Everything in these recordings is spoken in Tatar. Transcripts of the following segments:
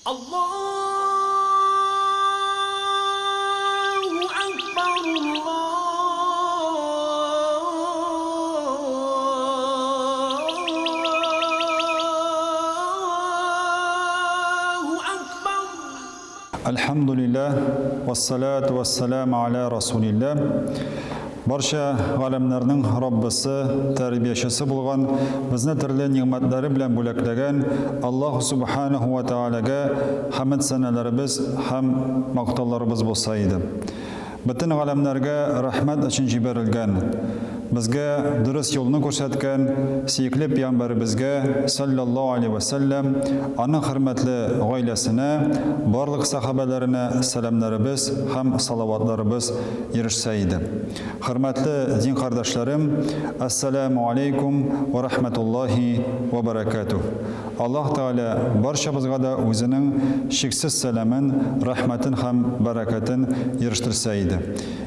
Аллаһу акбар, Аллаһу акбар. Әлхәмдүлилләһ, вәссәлату вәссәламу аля расулилләһ. Барча галәмнәрнең Раббысы, тәрбиячесе булган, безне төрле нигъмәтләре белән бүләкләгән Аллаһу Субханаһу ва Тәгаләгә хәмед-сәналәребез һәм мактауларыбыз булса иде. Бөтен галәмнәргә рәхмәт өчен җибәрелгән, безгә дөрес юлны күрсәткән сөекле пиамбәребезгә, салләллаһу алейһи вә сәлләм, аның хөрмәтле гаиләсенә, барлык сәхабәләренә сәламнәребез һәм салаватларыбыз ирешсә иде. Хөрмәтле дин кардәшләрем, Әссәләмү алейкум вә рәхмәтуллаһи вә бәрәкәтүһ. Аллаһ Тәгалә барчабызга да үзенең чиксез сәламен, рәхмәтен һәм бәрәкәтен ирештерсә иде.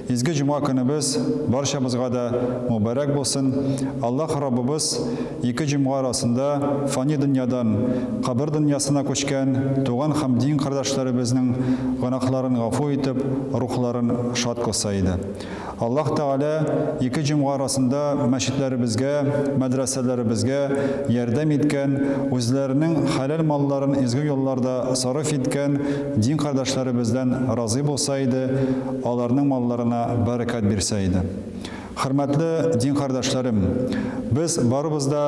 Изге җомга көнебез барчабызга да мөбарәк булсын. Аллаһ Раббыбыз ике җомга арасында фани дөньядан кабер дөньясына күчкән туган һәм дин кардәшләребезнең гөнаһларын гафу итеп, рухларын шат кылса иде. Аллаһ Тәгалә ике җомга арасында мәчетләребезгә, мәдрәсәләребезгә ярдәм иткән, үзләренең хәләл малларын изге юлларда сарыф иткән дин кардәшләребездән разый булса иде, аларның малларына бәрәкәт бирсә иде. Хөрмәтле дин кардәшләрем, без барыбыз да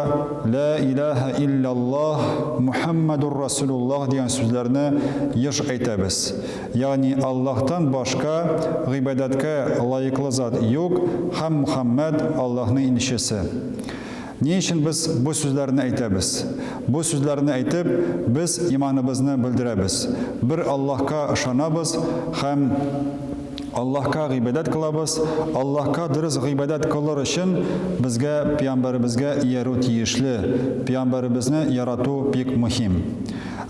Лә илаһә илляллаһ, Мухәммәдур Расулуллаһ дигән сүзләрне еш әйтәбез. Ягъни Аллаһтан башка гыйбадәткә лаеклы зат юк һәм Мухәммәд, Аллаһның илчесе. Ни өчен без бу сүзләрне әйтәбез? Бу сүзләрне әйтеп, без иманыбызны белдерәбез. Бер Аллаһка ышанабыз һәм Аллаһка гыйбадәт кылабыз. Аллаһка дөрес гыйбадәт кылыр өчен безгә пиамбәребезгә иярү тиешле. Пиамбәребезне ярату бик мөһим.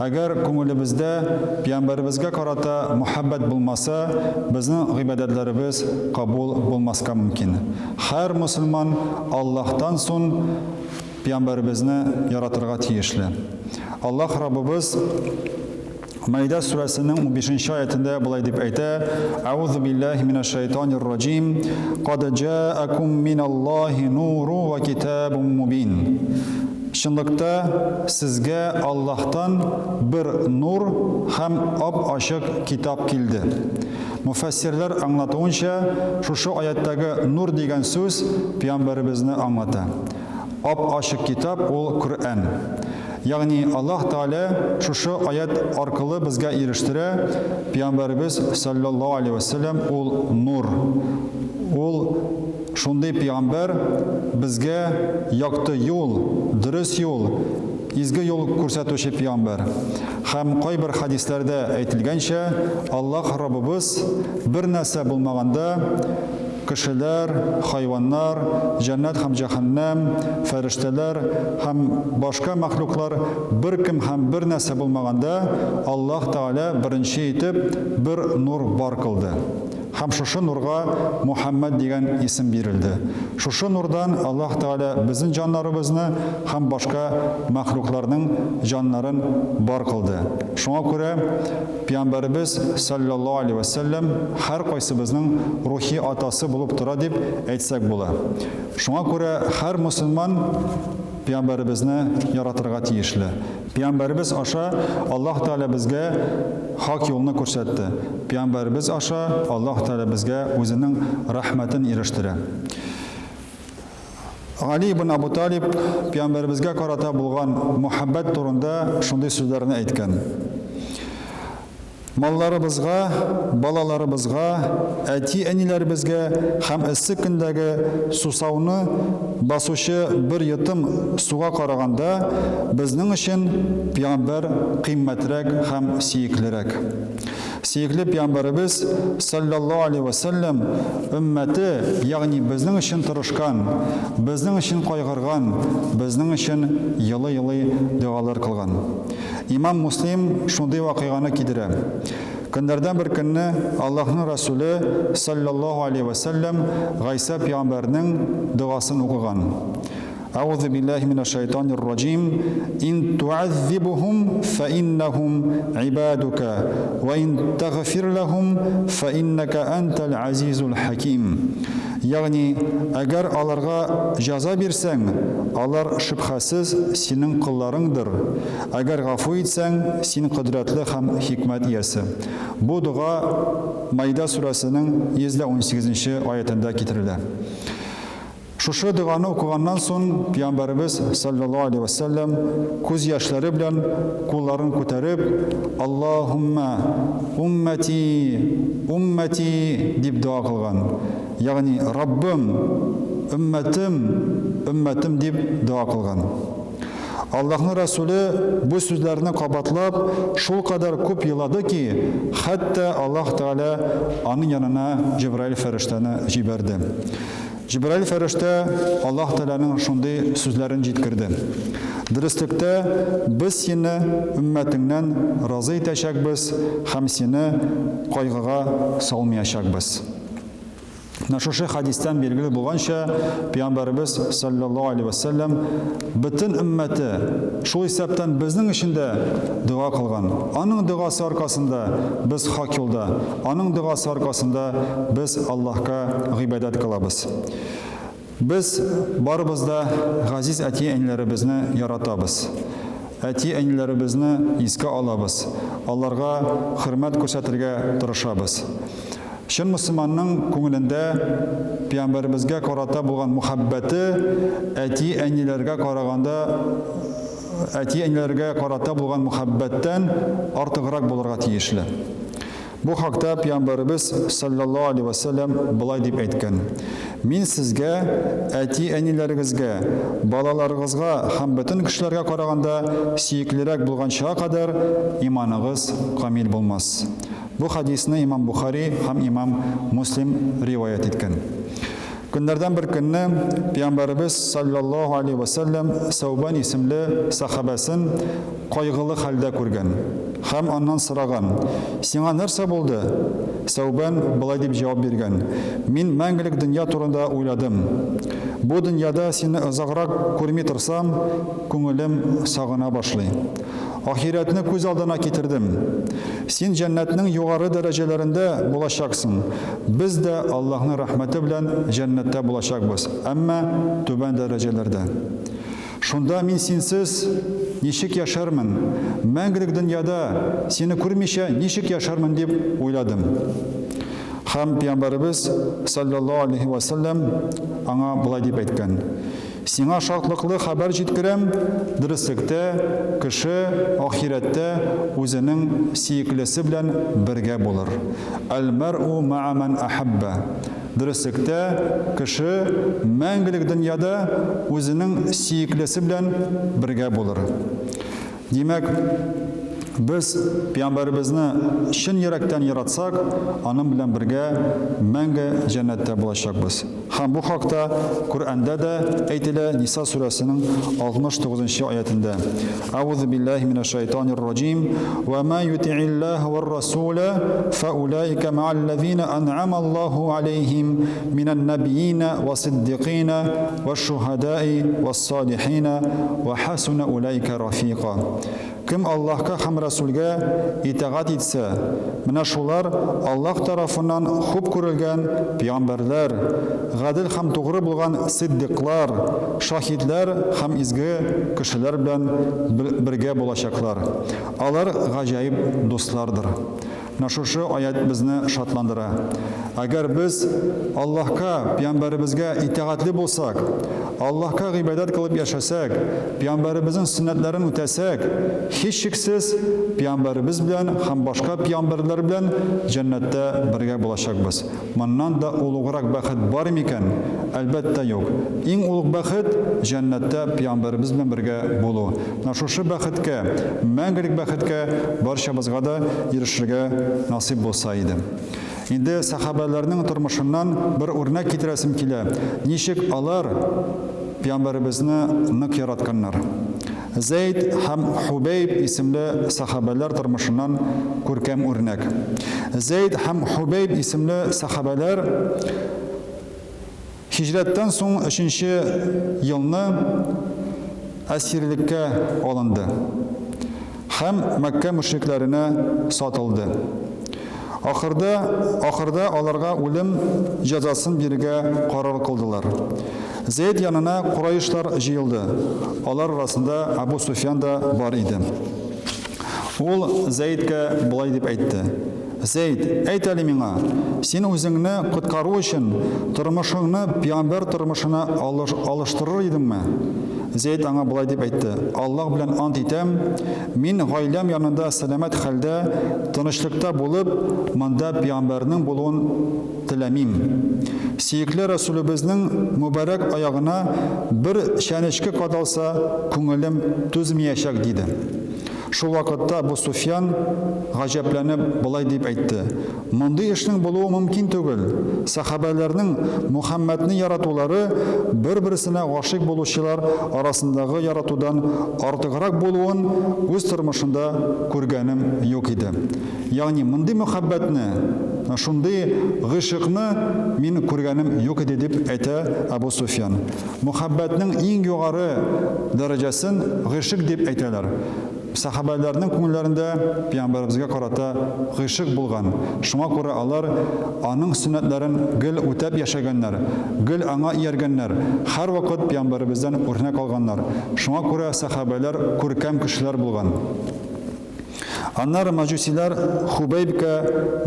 Әгәр күңелебездә пиамбәребезгә карата мөхәббәт булмаса, безнең гыйбадәтләребез кабул булмаска мөмкин. Һәр мөселман Аллаһтан сон пиамбәребезне яратырга тиешле. Аллаһ Раббыбыз Мәйдә сүрәсенең унбишенче аятендә болай дип әйтә, Әгъузу биллаһи минәш шайтанир раҗим, Кад җаакум миналлаһи нуру ва китабун мубин. Чынлыкта, сезгә Аллаһтан бер нур һәм ап-ачык китап килде. Мөфәссирләр аңлатуынча, шушы аятьтәге нур дигән сүз пәйгамбәребезне аңлата. Ап-ачык китап ул Коръән. Ягъни Аллаһ Тәгалә шушы аять аркылы безгә ирештерә, пәйгамбәребез салләллаһу алейһи вә сәлләм ул нур. Ул Шундый пигамбәр безгә якты юл, дөрес юл, изге юл күрсәтүче пигамбәр. Һәм кайбер хәдисләрдә әйтелгәнчә, Аллаһ Раббыбыз бер нәрсә булмаганда, кешеләр, хайваннар, җәннәт һәм җәһәннәм, фәрештәләр һәм башка мәхлуклар беркем һәм бер нәрсә булмаганда, Аллаһ Тәгалә беренче итеп бер нур бар кылды. Һәм шушы нурга Мухәммәд дигән исем бирелде. Шушы нурдан Аллаһ Тәгалә безнең җаннарыбызны һәм башка мәхлукларның җаннарын бар кылды. Шуңа күрә Пиамбәребез, салләллаһу алейһи вә сәлләм, һәркайсыбызның рухи атасы булып тора дип әйтсәк була. Шуңа күрә һәр мөселман Пиамбәребезне яратырга тиешле. Пиамбәребез аша Аллаһ Тәгалә безгә хак юлны күрсәтте. Пиамбәребез аша Аллаһ Тәгалә безгә үзенең рәхмәтен ирештерә. Гали ибн Абу Талиб пиамбәребезгә карата булган мөхәббәт турында шундый сүзләрне әйткән. Малларыбызга, балаларыбызга, әти-әниләребезгә һәм эссе көндәге сусауны басучы бер йотым суга караганда, безнең өчен пәйгамбәр кыйммәтрәк һәм сөеклерәк. Сөекле пәйгамбәребез, салләллаһу алейһи вә сәлләм, өммәте, ягъни безнең өчен тырышкан, безнең өчен кайгырган, безнең өчен елый-елый догалар кылган. Имам Муслим шундый вакыйганы китерә. Көннәрдән бер көнне Аллаһның Расүле, салләллаһу алейһи вә сәлләм, Гайсә пәйгамбәрнең догасын укыган. Әгъузу биллаһи минәш шайтанир раҗим. Ин туаззибухум фа иннахум ибадука ва ин тагфир лахум фа иннака антал азизул хаким. Ягъни, әгәр аларга җәза бирсәң, алар шөбһәсез синең колларыңдыр. Әгәр гафу итсәң, син кодрәтле һәм хикмәт иясе. Бу дога Маида сүрәсенең 118 нче аятендә китерелә. Шушы доганы укыганнан соң Пәйгамбәребез салләллаһу алейһи вә сәлләм күз яшьләре белән кулларын күтәреп, Аллаһуммә, уммәти, уммәти дип дога кылган. Ягъни, Раббым, өммәтем, өммәтем дип дога кылган. Аллаһның Рәсүле бу сүзләрне кабатлап, шулкадәр күп елады ки, хәтта Аллаһ Тәгалә аның янына Җәбраил фәрештәне җибәрде. Җәбраил фәрештә Аллаһ Тәгаләнең шундый сүзләрен җиткерде, Дөреслектә, без сине өммәтеңнән разый итәчәкбез һәм сине кайгыга салмыячакбыз. Менә шушы хәдистән билгеле булганча, Пәйгамбәребез саллаллаһу алейһи ва сәлләм бөтен өммәте, шул исәптән безнең өчен дә дога кылган. Аның догасы аркасында без хак юлда, аның догасы аркасында без Аллаһка гыйбадәт кылабыз. Без барыбыз да газиз әти-әниләребезне яратабыз. Әти-әниләребезне искә алабыз, аларга хөрмәт күрсәтергә тырышабыз. Чын мөселманның күңелендә Пәйгамбәребезгә карата булган мөхәббәте әти-әниләргә караганда әти-әниләргә карата булган мөхәббәттән артыграк булырга тиешле. Бу хакта Пәйгамбәребез салләллаһу алейһи вә сәлләм болай дип әйткән, Мин сезгә, әти-әниләрегезгә, балаларыгызга һәм бөтен кешеләргә караганда сөеклерәк булганчыга кадәр иманыгыз камил булмас. Бу хәдисне имам Бухари һәм имам Муслим риваять иткән. Көннәрдән бер көнне Пәйгамбәребез салләллаһу алейһи вә сәлләм Сәүбән исемле сәхабәсен кайгылы хәлдә күргән һәм аннан сораган, Сиңа нәрсә булды? Сәүбән болай дип җавап биргән, Мин мәңгелек дөнья турында уйладым. Бу дөньяда сине озаграк күрми торсам, күңелем сагына башлый. Ахирәтне күз алдына китердем. Син җәннәтнең югары дәрәҗәләрендә булачаксың. Без дә Аллаһның рәхмәте белән җәннәттә булачакбыз, әмма түбән дәрәҗәләрдә. Шунда мин синсез ничек яшәрмен, мәңгелек дөньяда сине күрмичә ничек яшәрмен дип уйладым. Һәм Пәйгамбәребез, салләллаһу алейһи вә сәлләм, аңа болай дип әйткән, Сиңа шатлыклы хәбәр җиткерәм, дөреслектә, кеше ахирәттә үзенең сөеклесе белән бергә булыр. Әл-мәръу ма'а ман әхәббә. Дөреслектә, кеше мәңгелек дөньяда үзенең сөеклесе белән бергә булыр. Димәк, без Пәйгамбәребезне чын йөрәктән яратсак, аның белән бергә мәңге җәннәттә булачакбыз. Һәм бу хакта Коръәндә дә әйтелә, Ниса сүрәсенең 69 нчы аятендә. Әгъузу биллаһи минәш шайтанир раҗим. Ва ма юти'иллаһа вар-расула фаулаика ма'аллазина ан'ама Аллаһу алейһим минән нәбиина ва-сиддикина ваш-шухадаи вас-салихина ва хасуна улаика рафика. Кем Аллаһка һәм Рәсүлгә итагать итсә, менә шулар Аллаһ тарафыннан хуп күрелгән пәйгамбәрләр, гадел һәм тугры булган сиддикълар, шаһидләр һәм изге кешеләр белән бергә булачаклар. Алар гаҗәеп дуслардыр. Менә шушы аять безне шатландыра. Әгәр без Аллаһка, пәйгамбәребезгә итагатьле булсак, Аллаһка гыйбадәт кылып яшәсәк, пәйгамбәребезнең сөннәтләрен үтәсәк, һичшиксез пәйгамбәребез белән һәм башка пәйгамбәрләр белән җәннәттә бергә булачакбыз. Моннан да олуграк бәхет бар микән? Әлбәттә, юк. Иң олуг бәхет, җәннәттә пәйгамбәребез белән бергә булу. Менә шушы бәхеткә, мәңгелек бәхеткә барчабызга да ирешергә насыйп булса иде. Инде сәхабәләрнең тормышыннан бер үрнәк китерәсем килә, ничек алар пәйгамбәребезне нык яратканнар. Зәйд һәм Хубәйб исемле сәхабәләр тормышыннан күркәм үрнәк. Зәйд һәм Хубәйб исемле сәхабәләр. Һиҗрәттән соң өченче елны әсирлеккә алынды һәм Мәккә мөшрикләренә сатылды. Ахырда, ахырда аларга үлем җәзасын бирергә карар кылдылар. Зәйд янына кураишлар җыелды, алар арасында Әбу Суфьян да бар иде. Ул Зәйдкә болай дип әйтте, Зәйд, әйт әле миңа, син үзеңне коткару өчен тормышыңны пәйгамбәр тормышына алыштырыр идеңме? Зәйд аңа болай дип әйтте, Аллаһ белән ант итәм, мин гаиләм янында сәламәт хәлдә, тынычлыкта булып, монда пәйгамбәрнең булуын теләмим. Сөекле Рәсүлебезнең мөбарәк аягына бер чәнечке кадалса, күңелем түзмиячәк, диде. Шул вакытта Әбу Суфьян, гаҗәпләнеп, болай дип әйтте, Мондый эшнең булуы мөмкин түгел. Сәхабәләрнең Мухәммәдне яратулары бер-берсенә гашыйк булучылар арасындагы яратудан артыграк булуын үз тормышымда күргәнем юк иде. Ягъни мондый мәхәббәтне, шундый гыйшыкны мин күргәнем юк иде, дип әйтә Әбу Суфьян. Мөхәббәтнең иң югары дәрәҗәсен гыйшык дип әйтәләр. Сәхабәләрнең күңелләрендә пәйгамбәребезгә карата гыйшык булган, шуңа күрә алар аның сөннәтләрен гел үтәп яшәгәннәр, гел аңа ияргәннәр, һәрвакыт пәйгамбәребездән үрнәк алганнар. Шуңа күрә сәхабәләр күркәм кешеләр булган. Аннары мәҗүсиләр Хубәйбкә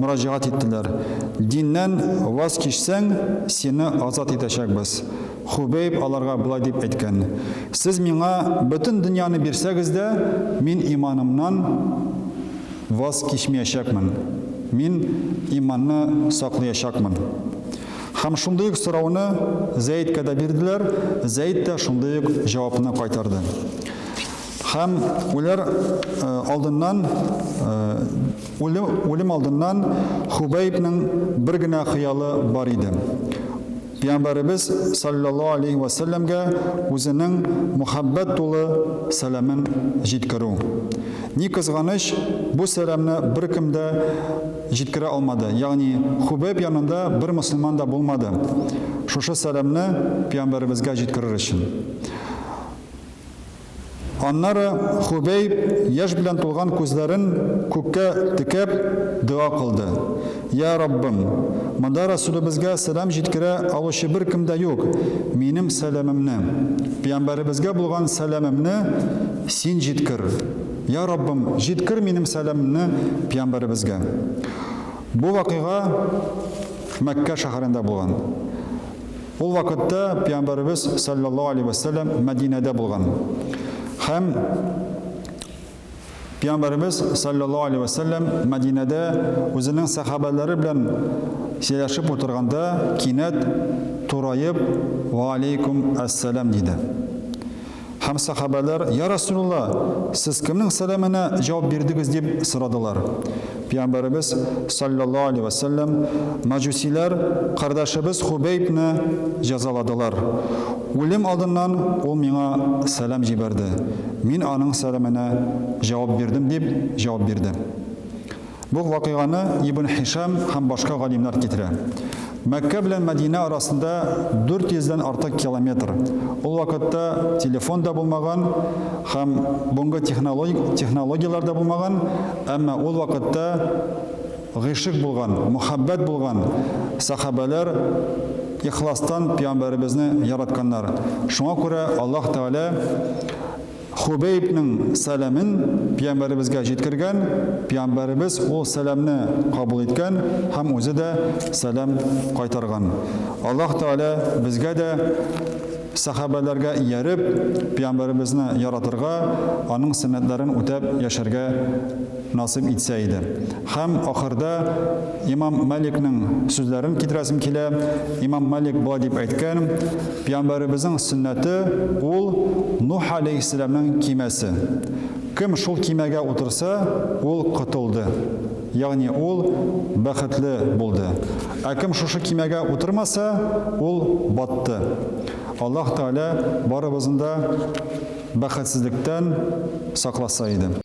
мөрәҗәгать иттеләр, Диннән ваз кичсәң, сине азат итәчәкбез. Хубәйб аларга болай дип әйткән, Сез миңа бөтен дөньяны бирсәгез дә, мин иманымнан ваз кичмиячәкмен. Мин иманны саклыячакмын. Һәм шундый ук сорауны Зәйдкә дә бирделәр, Зәйд тә шундый ук җавапны кайтарды. Һәм үләр алдыннан, үлем алдыннан Хубәйбнең бер генә хыялы бар иде. Пәйгамбәребез салләллаһу алейһи вә сәлләмгә үзенең мөхәббәт тулы сәламен җиткерү. Ни кызганыч, бу сәламне беркем дә җиткерә алмады, ягъни Хубәйб янында бер мөселман да булмады, шушы сәламне пәйгамбәребезгә җиткерер өчен. Аннары Хубәйб яшь белән тулган күзләрен күккә текәп, дога кылды, Йа Раббым! Монда Рәсүлебезгә сәлам җиткерә алучы беркем дә юк, минем сәламемне, пәйгамбәребезгә булган сәламемне Син җиткер. Йа Раббым, җиткер минем сәламемне пәйгамбәребезгә. Бу вакыйга Мәккә шәһәрендә булган. Ул вакытта Пәйгамбәребез салләллаһу алейһи вә сәлләм Мәдинәдә булган. Һәм Пәйгамбәребез салләллаһу алейһи вә сәлләм Мәдинәдә үзенең сәхабәләре белән сөйләшеп утырганда кинәт тураеп Ва алейкум әссәлам диде. Һәм сәхабәләр, Я Расулулла, сез кемнең сәламенә җавап бирдегез, дип сорадылар. Пәйгамбәребез, салләллаһу алейһи вә сәлләм, Мәҗүсиләр кардәшебез Хубәйбне җәзаладылар. Үлем алдыннан ул миңа сәлам җибәрде. Мин аның сәламенә җавап бирдем, дип җавап бирде. Бу вакыйганы Ибн Һишам һәм башка галимнәр китерә. Мәккә белән Мәдинә арасында 400 дән артык километр. Ул вакытта телефон да булмаган һәм бүгенге технологияләр дә булмаган, әмма ул вакытта гыйшык булган, мөхәббәт булган, сәхабәләр ихластан пәйгамбәребезне яратканнар. Шуңа күрә Аллаһ Тәгалә Хубәйбнең сәламен пәйгамбәребезгә җиткергән, пәйгамбәребез ул сәламне кабул иткән һәм үзе дә сәлам кайтарган. Аллаһ Тәгалә безгә дә сәхабәләргә ияреп, пәйгамбәребезне яратырга, аның сөннәтләрен үтәп яшәргә насыйп итсә иде. Һәм ахырда имам Маликның сүзләрен китерәсем килә. Имам Малик болай дип әйткән, Пәйгамбәребезнең сөннәте ул Нух алейһиссәламнең кимәсе. Кем шул кимәгә утырса, ул котылды. Ягъни ул бәхетле булды. Ә кем шушы кимәгә утырмаса, ул батты. Аллаһ Тәгалә барыбызны да бәхетсезлектән сакласа иде.